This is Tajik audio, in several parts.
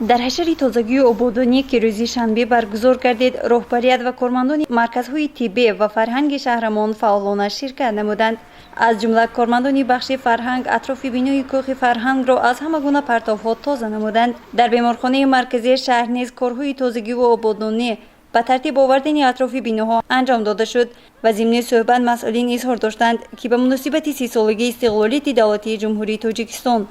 Дар ҳашари тозагию ободонӣ, ки рӯзи шанбе баргузор гардид, роҳбарият ва кормандони марказҳои тиббӣ ва фарҳанги шаҳрамон фаъолона ширкат намуданд. Аз ҷумла кормандони бахши фарҳанг атрофи бинои кӯхи фарҳангро аз ҳама гуна партовҳо тоза намуданд. Дар беморхонаи марказии шаҳр низ корҳои тозагиву ободонӣ, ба тартиб овардани атрофи биноҳо анҷом дода шуд. Ва зимни суҳбат масъулин изҳор доштанд, ки ба муносибати 30-солагии истиқлолияти давлатии Ҷумҳурии Тоҷикистон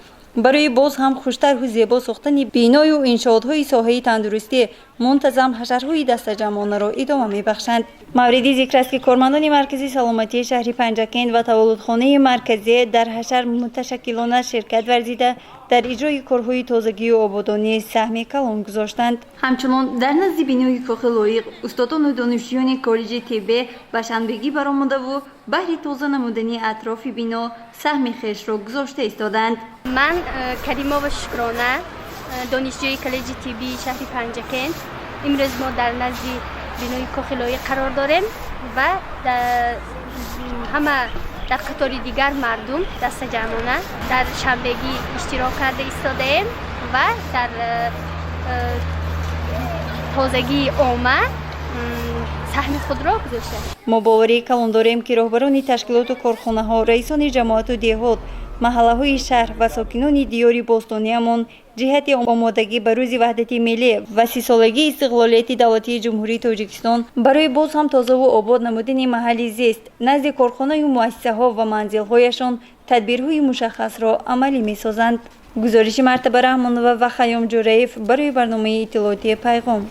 барои боз ҳам хуштарҳу зебо сохтани биною иншоотҳои соҳаи тандурустӣ мунтазам ҳашарҳои дастаҷамъонаро идома мебахшанд. Мавриди зикр аст, ки кормандони маркази саломатии шаҳри Панҷакент ва таваллудхонаи марказӣ дар ҳашар муташаккилона ширкат варзида, дар иҷрои корҳои тозагию ободонӣ саҳми калон гузоштанд. Ҳамчунон дар назди бинои кохи Лоиқ устодону донишҷӯёни коллеҷи тиббӣ ба шанбегӣ баромадаву баҳри тоза намудани атрофи бино саҳми хешро гузошта истоданд. Ман Каримова Шукрона, донишҷӯи коллеҷи тиббии шаҳри Панҷакент. Имрӯз мо дар назди бинои кохи Лоиқ қарор дорем ва ҳама дар қатори дигар мардум дастаҷамъона дар шанбегӣ иштирок карда истодаем ва дар тозагии омма саҳми худро гузоштаем. Мо боварии калон дорем, ки роҳбарони ташкилоту корхонаҳо, раисони ҷамоату деҳот, маҳаллаҳои шаҳр ва сокинони диёри бостониямон ҷиҳати омодагӣ ба Рӯзи ваҳдати миллӣ ва 30-солагии истиқлолияти давлатии Ҷумҳурии Тоҷикистон барои боз ҳам тозаву обод намудани маҳалли зист, назди корхонаю муассисаҳо ва манзилҳояшон тадбирҳои мушаххасро амалӣ месозанд. Гузориши Мартаба Раҳмонова ва Хайём Ҷӯраев барои барномаи иттилоотии «Пайғом».